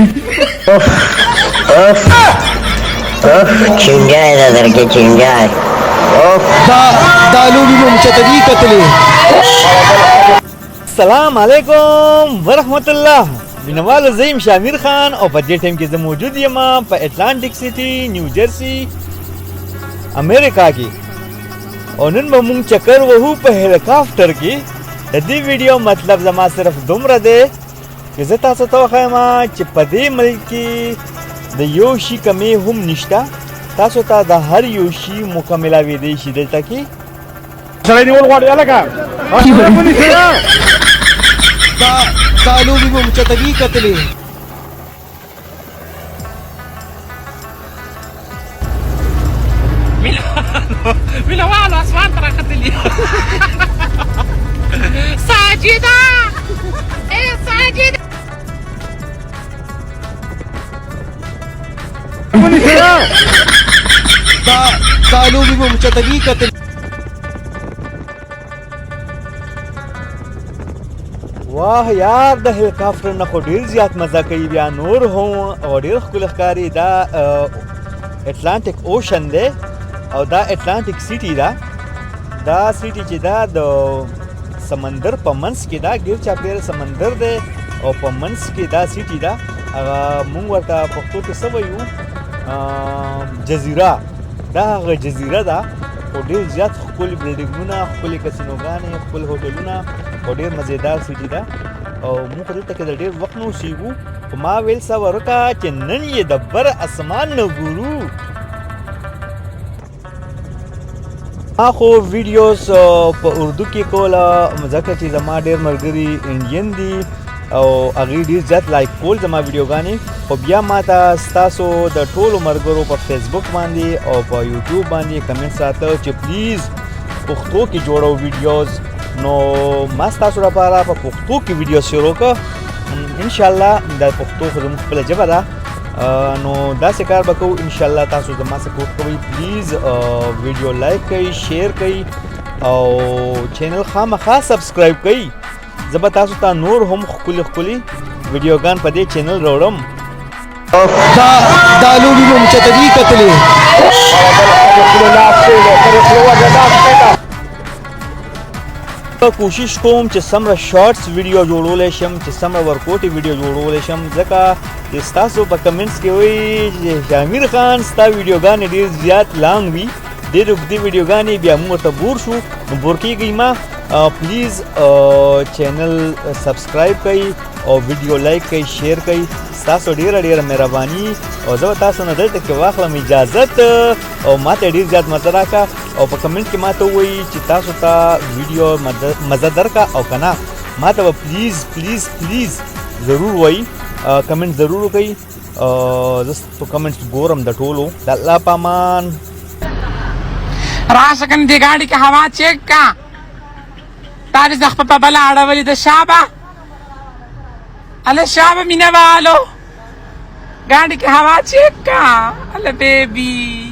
اوف اوف اوف، چینجای ده درکې چینجای، اوف. دا لوبې به مو چېرته دي کتلې؟ السلام علیکم ورحمت الله مینوالو، زه یم شامیر خان او په دې ټایم کې زه موجود یم په اتلانټیک سیټي، نیو جرسي، امریکا کې، او نن به مونږ چکر وهو په هلیکاپټر کې. د دې ویډیو مطلب زما صرف دومره دی چې زه تاسو ته وښایم چې په دې ملک کې د یو شي کمی هم نشته، تاسو ته د هر یو شي موقع ملاوېدی شي دلته کې. سړی نیول غواړي هلکه. دا لوبې به مو چېرته دي کتلې؟ مینوالو، اسمان ته راختلي. ساجده، ای ساجده. دا لوبې به مو چېرته دي کتلې؟ واه یار، د هلیکاپټر نه خو ډیر زیات مزه کوي بیا نور هم، او ډیر ښکلی ښکاري. دا اتلانټیک اوشن دی او دا اتلانټیک سیټي ده. دا سیټي چې دا د سمندر په منځ کې ده، ګیر چاپېره سمندر دی او په منځ کې دا سیټي ده. هغه مونږ ورته پښتو کې څه وایو؟ جزیره. دا هغه جزیره ده، خو ډېر زیات ښکلي بلډینګونه، ښکلې کسینوګانې، ښکلي هوټلونه او ډېر مزیدار سیټي ده. او موږ خو دلته کې د ډېر وخت نه اوسېږو، خو ما ویل څه ورکه چې نن یې د بر اسمان نه ګورو. ما خو ویډیوز په اردو کې کوله، ځکه چې زما ډېر ملګري انډین دي او هغوی ډېر زیات لایک کول زما ویډیوګانې. خو بیا ما ته ستاسو د ټولو ملګرو په فیسبوک باندې او په یوټیوب باندې کمنټس راته چې پلیز پښتو کې جوړو ویډیوز، نو ما ستاسو لپاره په پښتو کې ویډیو شروع کړ. ان شاء الله د پښتو خو زموږ خپله ژبه ده، نو داسې کار به کوو ان شاء الله. تاسو زما سپورټ کوئ، پلیز ویډیو لایک کړئ، شیر کړئ او چینل خامخا سبسکرایب کړئ. زه به تاسو ته نور هم ښکلي ښکلي ویډیوګان په دې چینل راوړم. دا لوبې به مو چېرته دي کتلې؟ کوشش کوم چې څومره شارټس ویډیو جوړولی شم، چې څومره ورکوټي ویډیو جوړولی شم، ځکه چې ستاسو په کمنټس کې وایي چې شامیر خان، ستا ویډیوګانې ډېر زیات لانګ وي، ډېر اوږدې ویډیوګانې، بیا موږ ورته بور شو، نو بور کېږئ ما. پلیز چینل سبسکرایب کړئ او ویډیو لایک کړئ، شیر کړئ. ستاسو ډېره ډېره مهرباني او زه به تاسو نه دلته کې واخلم اجازت. او ما ته ډېر زیات مزه راکړه او په کمنټ کې ما ته ووایي چې تاسو ته ویډیو مزه درکړه او که نه. ما ته به پلیز پلیز پلیز ضرور وایي، کمنټ ضرور وکړئ. زه په کمنټس ګورم د ټولو. د الله په امان. راشه کنه، دې ګاډي کې هوا چیک کا. تا دې زخپه په بله اړولې ده. شابه هله، شابه مینه والو، ګاډي کې هوا چیک کا. هله بیبي.